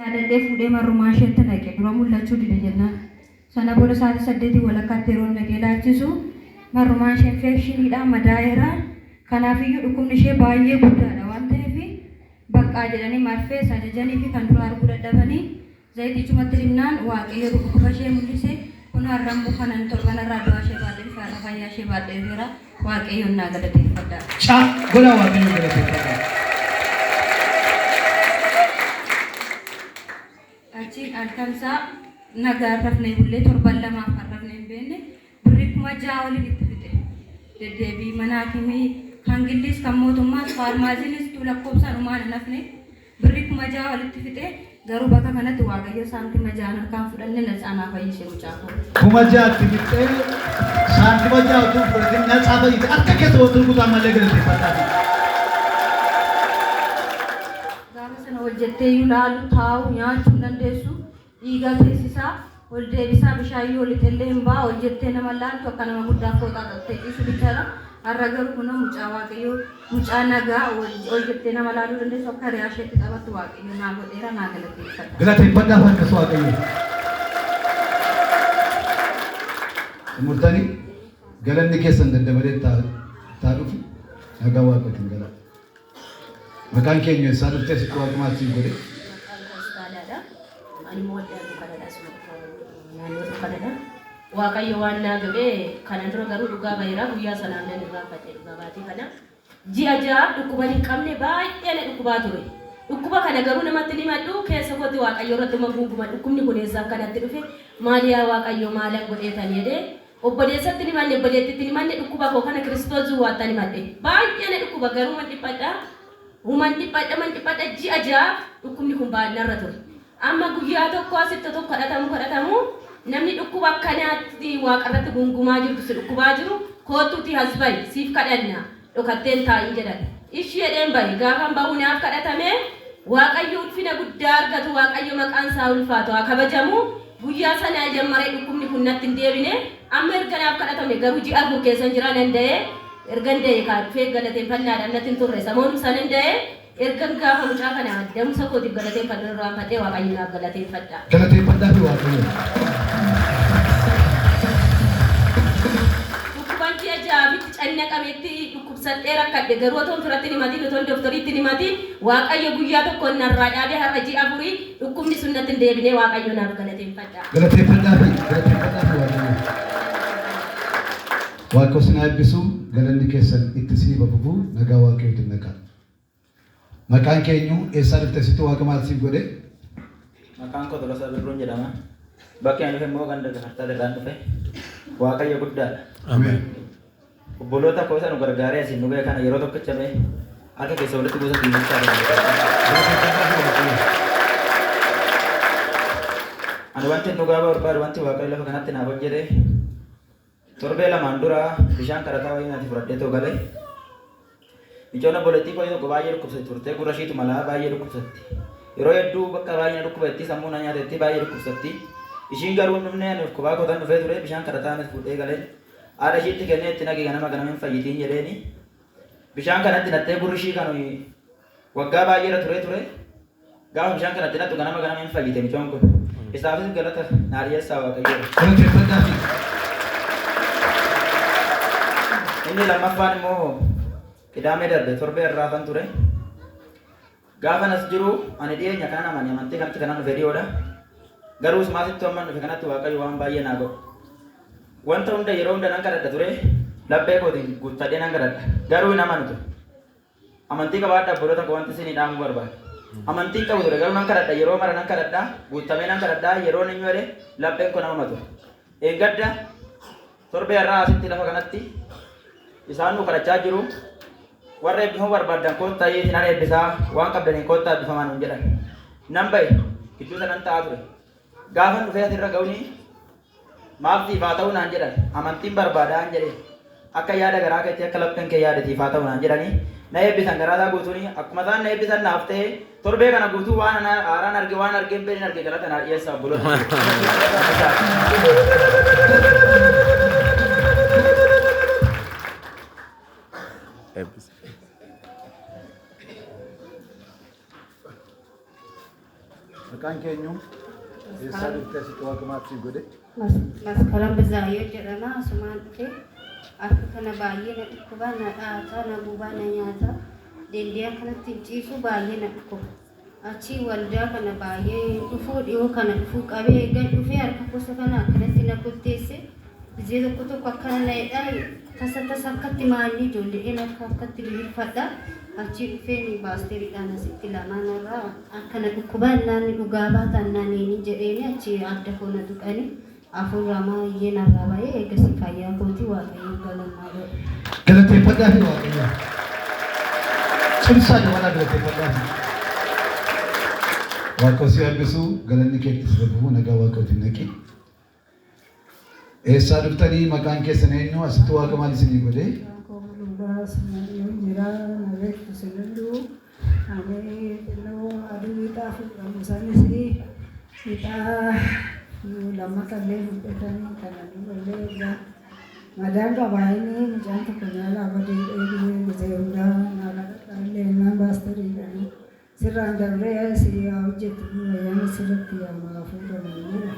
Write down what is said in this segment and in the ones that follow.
Yaadadhee fuudhee marrumaa isheetti naqe. Dura mul'achuu dide jennaan. Sana booda sa'aatii saddeetii walakkaatti yeroo naqee ilaalchisu marrumaan ishee infeekshiniidhaan madaa'eera. Kanaafiyyuu dhukkubni ishee baay'ee guddaadha waan ta'eef baqqaa jedhanii marfees ajajanii fi kan dura arguu dadhabanii zayitichumatti dibnaan Waaqayyo dhukkuba ishee mul'ise. Kun har'a immoo kanan torbanarraa du'aa ishee baadhee dhufe, har'a fayyaa ishee baadhee dhufeera. Waaqayyoon naa galateeffadha. Ca godhaa Waaqayyoon galateeffadhaa. Achiin halkansaa nagaan rafnee bullee, torban lamaaf kan rafnee hin beekne, birrii 6,000 oliin itti fixe. Deddeebii mana hakimii kan gilliis, kan mootummaas, faarmaaziinis tu lakkoofsaan humaan hin hafne, birrii 6,000 olitti fixe. Garuu bakka kanatti Waaqayyo saantima ja'an harkaan fudhanne natsaa naa fayyise mucaa koo. 6,000tti fixxee saantima 6 utuu hin fudhatin natsaa fayyite. Harka keessa walitti rukutaa malee galateeffadhaa. Gaafa sana ol jettee iyyuu laalu, taa'u, nyaachuu hin dandeessu. Dhiiga teessisaa, ol deebisaa, bishaan yoo lixellee hin ba'a, ol jettee nama laaltu, akka nama guddaa fooxaa xaxxee ciisu bichaadha. Har'a garuu kunoo mucaa Waaqayyoo, mucaa nagaa, ol jettee nama laaluu dandeessu, akka hiriyaa isheetti taphattu Waaqayyo naa godheera, naa galateeffadha. Galateeffadhaa harkas Waaqayyo. Xumurtanii galanni keessan daddabalee taa dhufu, nagaa Waaqayyootiin galaa. Maqaan keenya, eessaa dhuftee, sitti Waaqa maal siif godhe? Maqaan koo Istaalaadha. Ani immoo waldaa Dukkanadha. Asuma naannoo Dukkanadha. Waaqayyo waan naa godhe kana dura garuu dhugaa baheera. Guyyaa sanaan nan irraanfadhe dhugaa baatii kana. Ji'a 6 dhukkuban hin qabne baay'ee na dhukkubaa ture. Dhukkuba kana garuu namatti hin himadhu, keessa kootti Waaqayyo irratti uma guunguma, dhukkubni kun eessaa akkanatti dhufe, maal yaa Waaqayyo, maalan godheetan jedhee obboleessatti hin himanne, obboleettitti hin himanne, dhukkuba koo kana Kiristoos duwwaattan himadhe. Baay'ee na dhukkuba garuu man dhiphadha. Human dhiphadha, man dhiphadha, ji'a 6 dhukkubni kun narra ture. Amma guyyaa tokko asitti otoo kadhatamu kadhatamu, namni dhukkuba akkanaatti waaqarratti gungumaa jirtu si dhukkubaa jiru, koottuutii as bahi, siif kadhanna, dhokatteen taa'in jedhan. Ishii jedheen bahe. Gaafan bahu naaf kadhatame. Waaqayyo ulfina guddaa argatu, Waaqayyo maqaan isaa ulfaatu haa kabajamu. Guyyaa sanaa jammaree dhukkubni kun natti hin deebine. Amma erga naaf kadhatame garuu ji'a 4 keessan jira, nan da'e. Ergan da'e kaa dhufee galateeffannaadhaan natti hin turre. Samoonum sanan da'e. Ergan gaafa mucaa kana da'umsa kootiif galateeffadhu irraanfadhee, Waaqayyo naaf galateeffadha. Galateeffadhaa fi Waaqayyo. Dhukkuban ji'a ja'aafitti cannaqametti dhukkubsadhee rakkadhe garuu otoon firatti hin himatiin, otoon doktoriitti hin himatiin, Waaqayyo guyyaa tokkoon narraa dhaabee, har'a ji'a afurii dhukkubni sun natti hin deebinee, Waaqayyo naaf galateeffadha. Galateeffadhaa fi galateeffadhaa fi Waaqayyo. Waaqayyo isin haa eebbisu, galanni keessan itti isiniif haa fufu, nagaa Waaqayyootiin dhaqaa. Maqaan keenyu, eessaa dhufte, sitti Waaqa maal siif godhe? Maqaan koo Tolasaa Birruun jedhama. Bakki ani dhufe immoo ganda Gafartaa irraan dhufe. Waaqayyo guddaadha. Ameen. Obboloota koo isa nu gargaaree asiin nu ga'e kana yeroo tokkicha mee harka keessa walitti buusa diimichaa. Galateeffadhaa fi Waaqayyo. Ani wanti dhugaa barbaadu, wanti Waaqayyo lafa kanatti naaf hojjete, torbee lamaan dura bishaan kadhataa wayii naati fudhadhee too gale. Micoon obboleettii koo tokko baay'ee dhukkubsatti turte, gurra ishiitu malaa baay'ee dhukkubsatti. Yeroo hedduu bakka baay'ee na dhukkuba jetti, sammuu na nyaata jetti, baay'ee dhukkubsatti. Ishiin garuu hin dhufne, ani kophaa kootan dhufee ture, bishaan kadhataa anis fuudhee galeen. Haadha ishiitti kennee, itti naqi, ganama ganama hin fayyitiin jedheeni. Bishaan kanatti nattee gurri ishii kan waggaa baay'eerra turee ture. Gaafa bishaan kanatti nattu ganama ganama hin fayyite micoon kun. Isaafis galata naa dhiyeessaa Waaqayyoodha. Galateeffadhaa fi. Inni lammaffaan immoo Qidaamee darbe, torbee irraa kan ture. Gaafa as jiru ani dhiyeenya kanan amane, amantii kanatti kanan dhufe dhiyoodha. Garuu sumaasitti hamman dhufe kanatti Waaqayyo waan baay'ee naa godhe. Wanta hunda yeroo hunda nan kadhadha ture. Laphee kootiin guuttadhee nan kadhadha. Garuu hin amanu ture. Amantii qabaadha obboloota koo, wanti isinii dhaamuu barbaadu. Amantii hin qabu ture, garuu nan kadhadha, yeroo mara nan kadhadha, guuttamee nan kadhadha, yeroo nan jedhe lapheen koo nama ture. Eeggadda torbee har'aa asitti lafa kanatti isaan nu kadhachaa jiru. Warra eebbifamuu barbaaddan koottaa, isinan eebbisaa, waan qabdaniin koottaa eebbifamaa nuun jedhan. Nan bahe, gidduu sanan taa'aa ture. Gaafan dhufee asirra ga'uuni, maal siif haa ta'u naan jedhan. Amantiin barbaadaan jedhe. Akka yaada garaa keetti, akka lapheen kee yaade siif haa ta'u naan jedhanii na eebbisan garaasaa guutuuni. Akkuma isaan na eebbisan naaf ta'e. Torbee kana guutuu waan ana haaraan arge, waan argee hin beekne arge, galata naa dhiyeessaa obboloota. Eebbisi. Maqaan keenyu eessaa dhuftee asitti waaqa maal siif godhe? Maskaram Bizaayyoo jedhama. Asumaan dhufe harka kana baay'ee na dhukkuba, na dhaata, na gubaa, na nyaata. Dandee akkanatti hin ciisu baay'ee na dhukkuba. Achi waldaa kana baay'ee dhufuu dhiyoo kana dhufuu qabee eegan dhufee harka gosa kana akkanatti na kotteesse. Gizee tokko tokko akkana na hidha tasa tasa akkatti maalli ijoolleen akka akkatti diriirfadha. Achi dhufeen baasteriidhaan asitti lamaan irraa akkana dhukkubaa innaan dhugaa baatan naaniini jedheeni achi adda koo na tuqanii hafuurri hamaa iyyee narraa ba'ee eegasii fayyaa kooti Waaqayyoon galannaa godhe. Galateeffadhaa fi Waaqayyoon. Cimsaa dabalaa galateeffadhaa fi. Waaqayyo si eebbisu galanni keetti si fufu nagaa Waaqayyootiin naqi. Eessaa dhuftanii maqaan keessan eenyu asitti waaqa maal isinii godhe? Koo Sumayyuun jira na beektu sinillu ani xinnoo aduu ixaa fuudhamu sanis ixaa lammatallee fudhatanii kana durallee irraa madaan qabaa inni mucaan tokko nyaalaa badee dheedhee gizee hundaa naa kadhadhaallee naan baasteriidhaan sirraan dabree si haa hojjetu wayyaana sirratti yaa fuudhamu.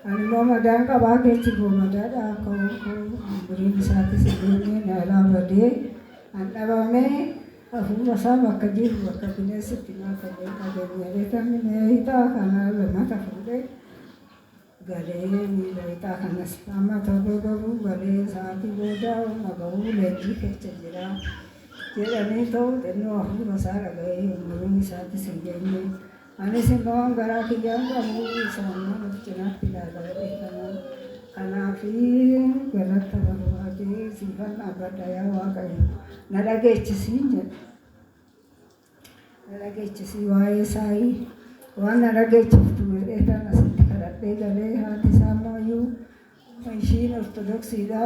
Ani immoo madaan qabaa keechi koo madaadha akka koo umuriin isaatis hin nyaalaa badee an dhabamee hafuura isaa bakka jiru bakka bineensi itti nyaatalee qabeenya beekamne ixaa kana lammata fuudhee galee miila ixaa kanas amma torbee garuu galee sa'aatii booda nagahuu leenjii keessa jira jedhanii ta'u xinnoo hafuura isaa dhaga'ee umuriin isaatis hin geenye. Anis immoo garaa kiyyaan qabu isaan of cinaatti ilaalaa beekamaa. Kanaaf galata barbaadee siifan dhaabbadha yaa Waaqayyo. Na dhageechisiin jedhe. Na dhageechisii waa'ee isaayii waan na dhageechiftu jedhee tan asitti kadhadhee galee haati isaa immoo iyyuu ishiin Ortodoksiidha.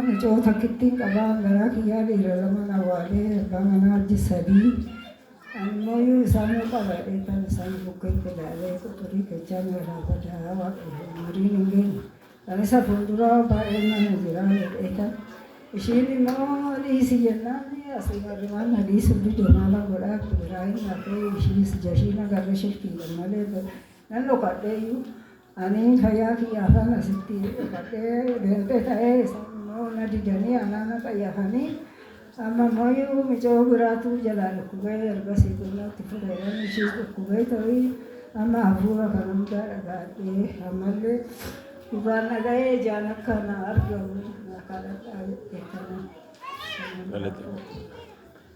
Mucoo takkittiin qabaa garaa kiyyaa dhiira lama awwaalee abbaa manaa hojii sadii. Ammoo isaan qaba jedhee isaan bukkeetti ilaalee quxurii kechaa meeraa badaa Waaqayyo umuriin hin geenye. Anis fuuldura baay'ee mana jira jedhee ishiin immoo dhiisi jennaan asii barrimaan na dhiisuu dide maala godhaa biraa hin hafee ishiis jashiin agarra shirkiidha malee nan dhokadhee iyyuu ani fayyaa kiyyaafan asitti dhokadhee deemtee ta'ee isaan immoo na didanii anaa na xayyafanii amma immoo micoo biraatu jalaa dhukkubee ergasii xinnootti fudhatan ishiis dhukkubee ta'ii amma hafuura kan hundaa dhagaadhee ammallee dhugaan dhaga'ee ijaan akka na argamu na kadhadhaa jedhee kana.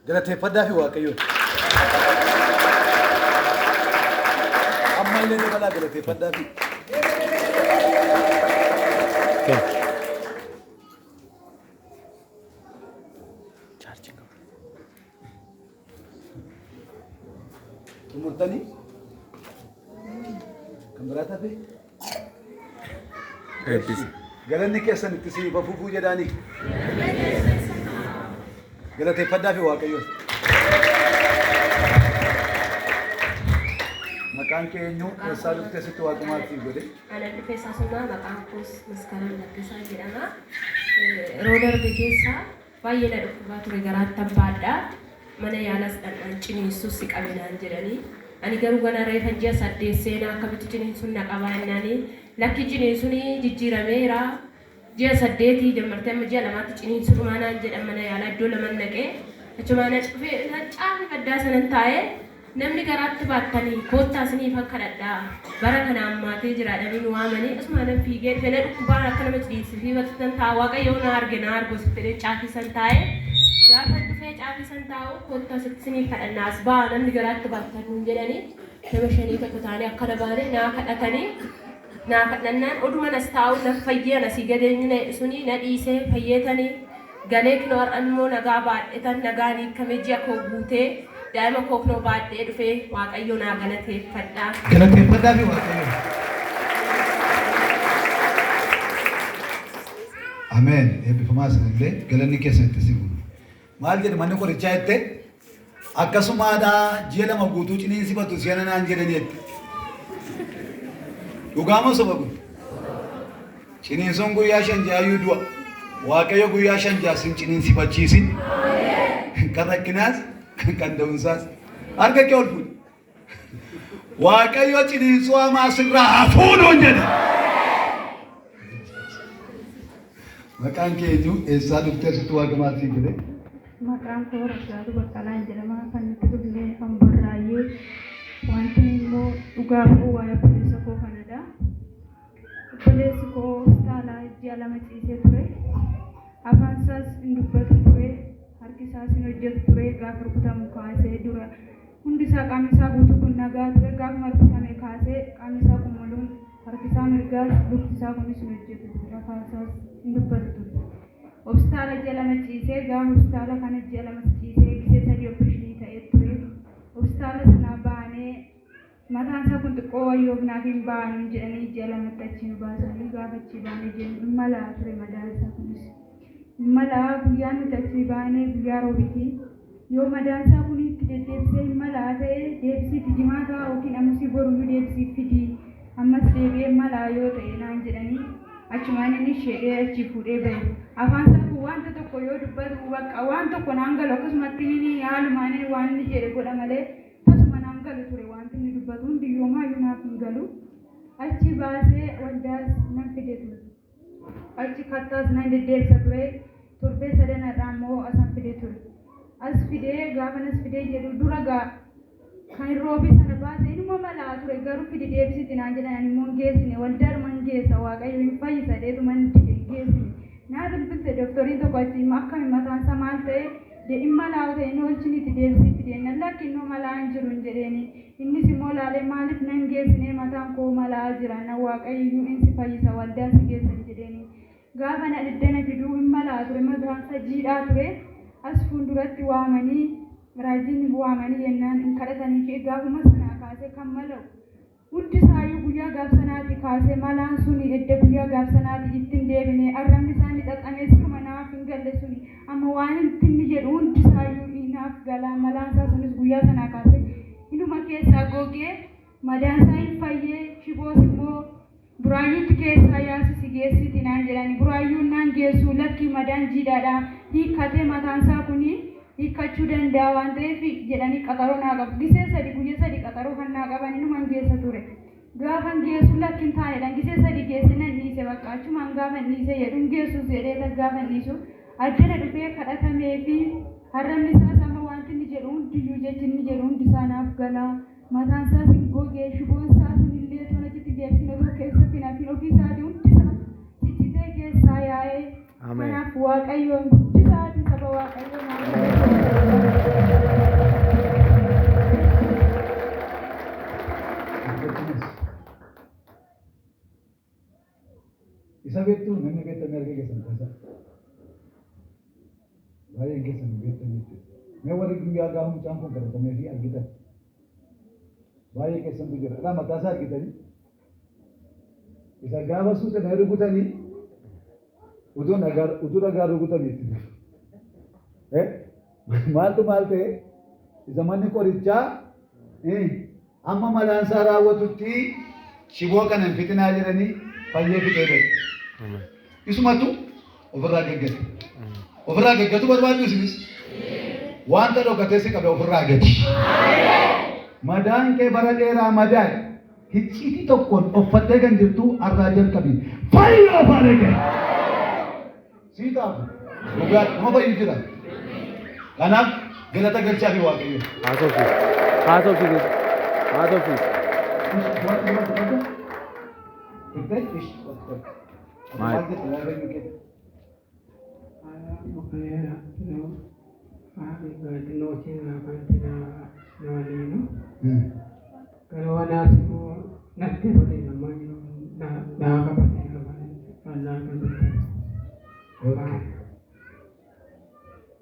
Galateeffadhaa fi Waaqayyoon. Amma illee dabalaa galateeffadhaa fi. Xumurtanii? Kan biraa tafe? Eebbisi. Galanni keessan itti siif fufuu jedhaanii. Galateeffadhaa fi Waaqayyoon. Maqaan kee eenyu? Eessaa dhuftee sitti waaqa maal siif godhe? Ana dhufe Saasumaa maqaan koos Maskaram Laggasaa jedhama. Yeroo darbe keessa baay'ee na dhukkubaa ture garaatti abbaadha. Mana yaalas dhandhaan ciniinsuus si qabe naan jedhanii. Ani garuu gana reefan ji'a 8 seenaa akkamitti ciniinsuun na qabaa jennaani. Lakki ciniinsuun jijjiirameera. Ji'a 8 jammartee amma ji'a 2tti ciniinsuu dhumaa naan jedhan mana yaalaa iddoo laman naqee. Achumaan na cufee na caafi baddaa sanan taa'ee namni garaatti baattanii koottaa isiniifan kadhadhaa bara kana ammaatee jiraadhanii nu waamanii asuma nan fiigee dhufe na dhukkubaa akka nama ciniinsifii battan taa'a Waaqayyo na arge na argu sitti jedhee caafii san taa'ee gaafa dhufee caafii san taa'u koottaa sitti isiniif kadhannaa as ba'a namni garaatti baattan nuun jedhanii nama shanii tokko taanee akkana baane naa kadhatanii naa kadhannaan oduman as taa'u na fayyee asii gadeenyu suni na dhiisee fayyeetanii galee kinoo har'an immoo nagaa baadhetan nagaan hiikamee ji'a koo guutee daa'ima koo kinoo baadhee dhufee Waaqayyo naa galateeffadha. Galateeffadhaa fi Waaqayyo. Ameen. Eebbifamaa isinillee galanni keessan itti sifu. Maal jedhe manni qorichaa jette? Akkasumaadhaa ji'a 2 guutuu ciniinsifatu si'ana naan jedhanii jette. Dhugaa moo soba kun? Ciniinsuun guyyaa 5 ja'ayyuu du'a. Waaqayyo guyyaa 5 ja'a sin ciniinsifachiisin. Kan rakkinaas kan da'umsaas. Harka kee ol fuudhi. Waaqayyo ciniinsuu hamaa sirraa haa fuudhuun jedhe. Maqaan kee eenyu? Eessaa dhuftee sitti waaqa maal sii godhe? Maqaan koo Raggaatuu Baqqalaan jedhama. Kan nuti dhufne Amborraayyee. Wanti immoo dhugaa ba'u waa'ee obboleessa koo kanadha. Obboleessi koo hospitaala ji'a 2 ciisee ture. Afaan isaas hin dubbatu ture. Harki isaas hin hojjetu ture. Gaafa rukutamu kaasee dura hundi isaa qaamni isaa guutuu kun nagaa ture. Gaafuma rukutame kaasee qaamni isaa kun muluun harki isaa mirgaas lukti isaa kunis hin hojjetu ture. Afaan isaas hin dubbatu ture. Hospitaala ji'a 2 ciisee gaafa hospitaala kana ji'a 2 ciisee gisee 3 opereeshinii ta'ee ture. Hospitaala sanaa baanee mataan isaa kun xiqqoo wayyoof naaf hin ba'a nuun jedhanii ji'a 2tti achii nu baasanii gaafa achii baanee jennu hin malaa ture madaan isaa kunis. Hin malaa guyyaa nuti achii baanee guyyaa roobiiti. Yoo madaan isaa kun itti deddeebisee hin malaa ta'e deebisiiti jimaataa yookiin amusii boruyyuu deebisii fidi ammas deebi'ee malaa yoo ta'e naan jedhanii achumaan inni sheedhee achii fuudhee bahe. Afaan isaa kun wanta tokko yoo dubbatu bakka waan tokko naan galu akkasumatti inni haalumaan inni waan inni jedhe godha malee tasuma naan galu ture wanti inni dubbatu hundi yoomaayyuu naaf hin galu. Achi baasee waldaas nan fide ture. Achi kattaas nan deddeebisa ture. Torbee sadan har'aa immoo asan fide ture. As fidee gaafa as fidee jedhu dura gaa kan roobii sana baase inuma malaa ture garuu fidi deebisiti naan jedhan ani immoo hin geessine waldaadhuma hin geessa waaqayyo hin fayyisa dheetuma hin dide hin geessine. Naa bilbilte doktoriin tokko achi akkami mataan isaa maal ta'e hin malaa ta'e inni olchiniiti deebisii fidi jennaan lakki innoo malaa hin jiru hin jedheeni. Innis immoo laalee maaliif nan geessine mataan koo malaa jira na waaqayyo iyyuu in si fayyisa waldaa si geessa hin jedheeni. Gaafa na iddana fiduu hin malaa ture mataan isaa jiidhaa ture as fuulduratti waamanii raajiin waamanii jennaan hin kadhatanii fi gaafuma sanaa kaasee kan mala'u hundi isaayyuu guyyaa gaaf sanaatii kaasee malaan suni edda guyyaa gaaf sanaatii itti hin deebine arrabni isaa inni xaxamee siruma naaf hin galle suni amma waan inni jedhu hundi isaayyuu naaf gala malaan isaa sunis guyyaa sanaa kaasee inuma keessaa gogee madaan isaa hin fayyee shiboos immoo buraayyuutti keessaa yaasisi geessiti naan jedhani buraayyuun naan geessu lakkii madaan jiidhaadha hiikkatee mataan isaa kuni hiikkachuu danda'a waan ta'eef jedhanii qaxaroo naa qabu. Gisee 3 guyya 3 qaxaroo kan naa qaban inuman geessa ture. Gaafan geessu lakki hin taanedha. Gisee 3 geesse nan dhiise bakka achumaan gaafan dhiise jedhu hin geessus jedhee gaafan dhiisu addana dhufee kadhatamee fi harramni isaas amma wanti inni jedhu hundiyyuu jechi inni jedhu hundi isaa naaf gala. Mataan isaas hin gogee shiboon isaa sun illee toon achitti deebisine otoo keessatti hin hafin ofii isaatii hundi isaa ciccitee keessaa yaa'ee. Ameen. Kanaaf Waaqayyoon guddisaati saba Waaqayyoo Akkasumas isa beektuu namni beektan harka keessan kaasa. Baay'een keessan beektan jechuudha. Mee warri guyyaa gaafa mucaan kun kadhatamee fi argitan. Baay'ee keessantu jira. Dhaa mataa isaa argitanii. Isa gaafa suuta na rukutanii utuu dhagaa rukutanii itti dhufu. Maaltu maal ta'e isa manni qorichaa amma malaan isaa raawwatutti shiboo kana hin fixinaa jedhanii fayyee fixee ba'e. Isumatu ofirraa gaggate. Ofirraa gaggatu barbaaddu isinis. Wanta dhokatee si qabe ofirraa gati. Madaan kee bara dheeraa madaa'e. Hicciitii tokkoon uffattee kan jirtu har'aa jalqabi. Fayyoo afaan kee. Sii taafu. Dhugaa nama fayyu jira. Kanaaf galata galchaa fi Waaqayyo. Haasofsiis. Haasofsiis. Haasofsiis. Maal jette Waaqayyo kee?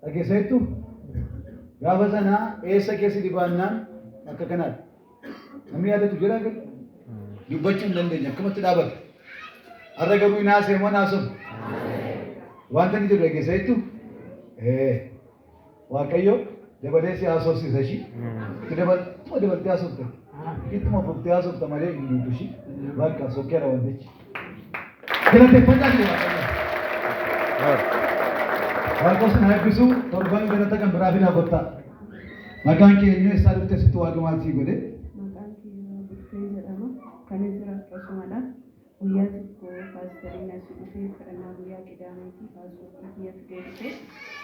Dhageesseettu gaafa sanaa eessa keessa dibaannaan akka kanaadha. Namni yaadatu jira garuu dubbachuu hin dandeenye akkamatti dhaabata. Har'a garuu hin haasa'e moo naasoo? Wanta inni jedhu dhageesseettu Waaqayyo dabalee si haasofsiisa ishii. Itti dabaltuma dabaltee haasofte. Ittuma fuftee haasofta malee hin duutu ishii. Bakka sokkeera wantichi. Galateeffadhaa fi Waaqayyo. Waaqos na eebbisu torban galata kan biraa fidaa kottaa. Maqaan kee eenyu eessaa dhufte sitti waaqa maal sii godhe? Maqaan kiyya Kana jiraatu asumadha. Guyyaa tokko paastariin as dhufee kadhannaa guyyaa qidaameeti paaspoortii kiyya fidee dhufe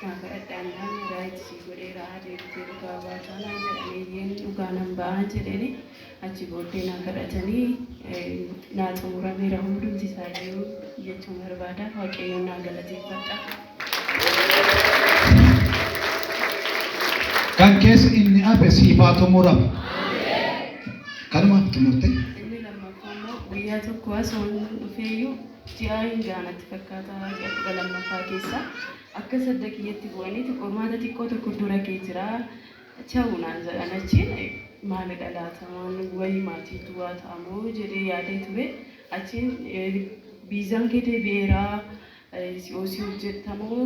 naa kadhadhaan naan right sii godheera deebitee dhugaa baataa naan jedhan eeyyeen dhugaa nan ba'aa jedheeni achi booddee naa kadhatanii naa xumurameera hundumti isaayyuu jechuun barbaada waaqayyoon naa galateeffadha. Kan keessa inni hafe siif haa xumuramu. Kanumaaf xumurte. Inni lammaffaa immoo guyyaa tokko osoon dhufeeyyuu ji'a hin ga'a natti fakkaata ji'a 12ffaa keessa akka sadda kiyyatti bu'aniiti qormaata xiqqoo tokko dura kee jira chawu naan jedhan achiin maalidha laata waan wayii maatiitu waa ta'amoo jedhee yaadee ture achiin viizaan kee deebi'eera si'oosii hojjettamoo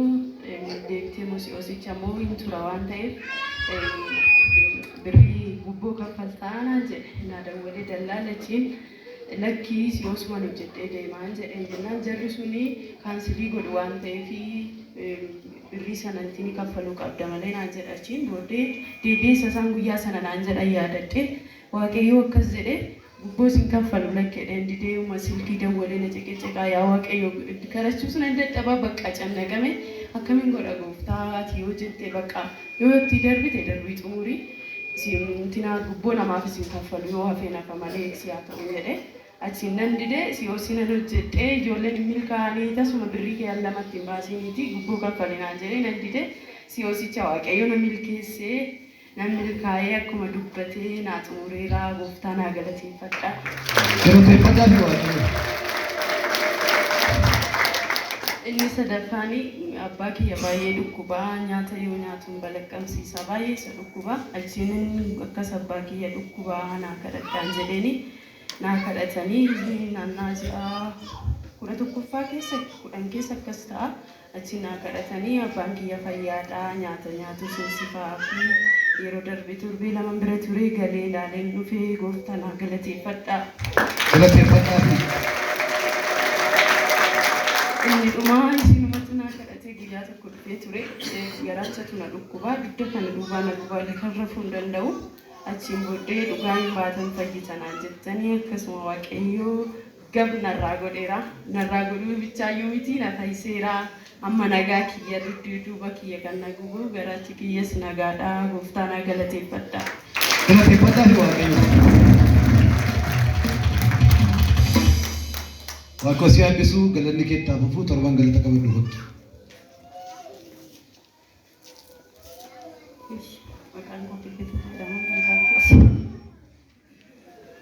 deebitee moo si'oosicha moo hin tura waan ta'eef birrii gubboo kaffaltaa naan jedhe naa dawwalee dallaala achiin lakkii si'oosuman hojjedhee deemaan jedheen jennaan jarri suni kaansilii godhu waan ta'eef birrii sana ittiin kaffaluu qabda malee naan jedhe achiin booddee deebi'ee isa isaan guyyaa sana naan jedhan yaadadhe waaqayyoo akkas jedhe Gubboo sin kaffalu lakki jedheen didee uma silkii dawwalee na ceqeceqaa yaa waaqayyo kadhachuus nan dadhabaa baqqaa cannaqame akkamin godha gooftaa ati yoo jette baqqaa yoo itti darbite darbii xumuri tinaa gubboo namaafis hin kaffalu yoo hafeen hafa malee si haa ta'u jedhe achiin nan dide si'oosii nan hojjedhe ijoolleen hin milkaa'anii tasuma birrii kee al lamatti hin baasiniiti gubboo kaffali naan jedhee nan dide si'oosicha waaqayyo na milkeessee Nan milkaa'ee akkuma dubbate naa xumureera gooftaa naa galateeffadha. Galateeffadhaa fi Waaqayyo. Inni sadaffaan abbaa kiyya baay'ee dhukkuba nyaata yoo nyaatu hin balaqqamsiisa baay'ee isa dhukkuba achiin akkas abbaa kiyya dhukkuba naa kadhadhaan jedheeni naa kadhatanii naannaa ji'a 11ffaa keessa 10 keessa akkas ta'a Achi naa kadhatanii abbaan kiyya fayyaadha nyaata nyaatu seensifaa fi yeroo darbe torbee laman bira ture galee ilaaleen dhufe gooftaa naa galateeffadha. Galateeffadhaa fi. Inni dhumaa isinumatu naa kadhatee guyyaa tokko dhufee ture garaachatu na dhukkuba dugda kana duubaa na gubaa lafarra rafuu hin danda'u achiin booddee dhugaa hin baatan fayyita naan jettanii akkasuma waaqayyoo Gab narraa godheera. Narraa godhuu bichaayyuu miti na fayyiseera. Amma nagaa kiyya dugdi duuba kiyya kan na gubu garaachi kiyyas nagaadha. Gooftaa naa galateeffadha. Galateeffadhaa fi Waaqayyo. Waaqoo si haa eebbisu galanni kee itti haa fufu torban galata qabadhu kottu. Maqaan koo Filfituu jedhama. Maqaan koos.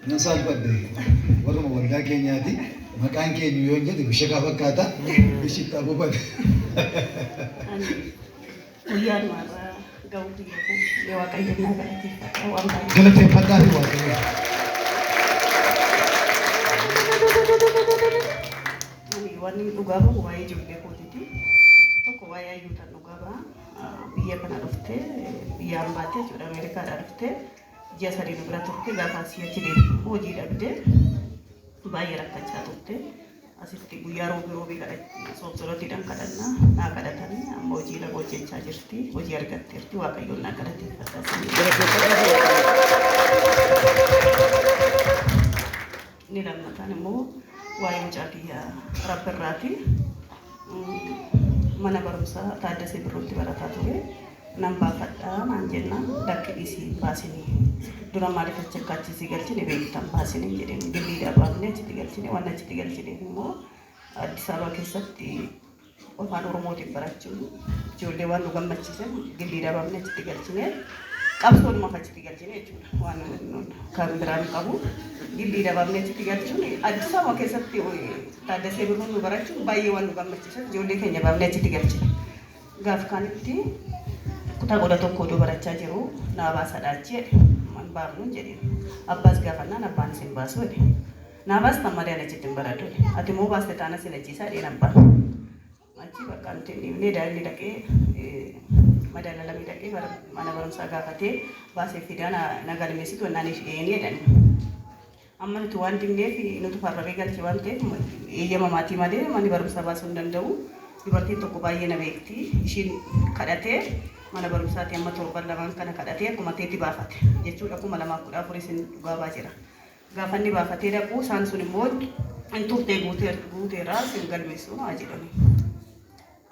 Nan saalfadhe warruma waldaa keenyaati. Maqaan keenyu yoon jedhe bishakaa fakkaata. Ishi itti afuufate. Ani guyyaa dhumaarraa ga'uu biyya koo yoo Waaqayyo naa galateeffadha waan baay'ee. Galateeffadhaa fi Waaqayyo. Ani wanni dhugaa bahu waa'ee ijoollee kootiiti. Tokko waa'ee ayyuutan dhugaa baha. Biyya kana dhuftee biyya ambaatti jechuudha Ameerikaadhaa dhuftee Ji'a sadii nu bira turte gaafa asii achi deebitu immoo hojii dhabde baay'ee rakkachaa turte. Asitti guyyaa roobii roobii soobsolotiidhaan kadhanna naa kadhatanii amma hojii lama hojjechaa jirti. Hojii argatteerti waaqayyoon naa galateeffadha. Inni lammataan immoo waa'ee mucaa kiyya rabbirraati. Mana barumsaa Taaddasee Birruutti barataa ture. Nan baafadha naan jennaan lakki dhiisi hin baasinii. Dura maaliif achi akka achi si galchine beekta hin baasiniin jedheen. Gilliidhaa baafnee achitti galchine waan achitti galchineef immoo Addis Ababa keessatti afaan Oromootiin barachuun ijoollee waan nu gammachiisan gilliidhaa baafnee achitti galchine qabsoonumaaf achitti galchine jechuudha. Waan kan biraan qabu gilliidhaa baafnee achitti galchuun Addis Ababa keessatti Taaddasee Birruun nu barachuun baay'ee waan nu gammachiisan ijoollee keenya baafnee achitti galchine. Gaaf kaanitti kutaa 11 odoo barachaa jiruu naa baasadha achi jedhe. Hin baafnu jedheen. Abbaas gaafannaan abbaanis hin baasu jedhe. Naa baastan malee ani achitti hin baradhu jedhe. Ati immoo baaste taana sin ajjeesaa jedheen abbaan. Achi bakka nuti hin dhiifnee daa'imni dhaqee madaalamii dhaqee mana barumsaa gaafatee baasee fidaa na galmeessitu jennaan isheen jedhani. Amma nuti waan didneef nutu farramee galche waan ta'eef eeyyama maatii malee manni barumsaa baasuu hin danda'u. Dubartiin tokko baay'ee na beekti. Ishiin kadhatee mana barumsaatii amma torban lamaan kana kadhatee akkuma ta'etti baafate jechuudha. 2014 isin dhugaa baa jira. Gaafa inni baafatee dhaqu isaan sun immoo hin turtee guuteera sin galmeessu haa jedhani.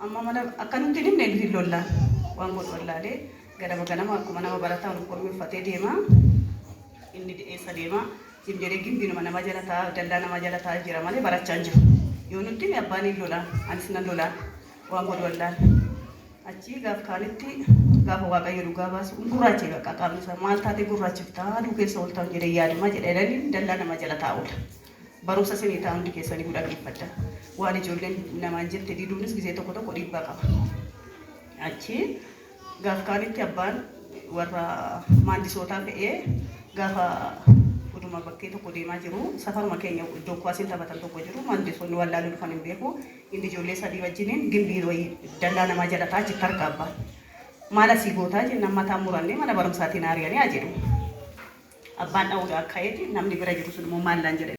Amma mana akka nutti hin himne nuti lollaan waan godhu wallaalee ganama ganama akkuma nama barataa uniformii uffatee deema. Inni eessa deema? Jim jedhee gimbiinuma nama jala taa'aa dallaa nama jala taa'aa jira malee barachaa hin jiru. Yoo nutti hime abbaan hin lolaan anis nan lolaan waan godhu wallaale. Achii gaaf kaanitti gaafa Waaqayyo dhugaa baasu hin gurraachee bakka qaamni isaa maal taatee gurraachiftaa aduu keessa ooltaan jedhee yaaduma jedha jedhanii dallaa nama jala taa'u oola. Barumsa isinii ta'a hundi keessanii dhaggeeffadha. Waan ijoolleen namaan jette diduunis gisee tokko tokko dhiibbaa qaba. Achi gaaf kaanitti abbaan warra maandisootaa fe'ee gaafa uduma bakkee tokko deemaa jiru safaruma keenya iddoo kuwaasiin taphatan tokko jiru maandisoonni wallaaluu dhufan hin beeku. Inni ijoollee sadii wajjiniin gimbii wayii dallaa namaa jala ta'a achitti arga abbaan. Maal asii gootaa jennaan mataan murannee mana barumsaatiin ari'anii haa jedhu. Abbaan dha'uudhaan ka'eeti namni bira jiru sun immoo maallaan jedhe.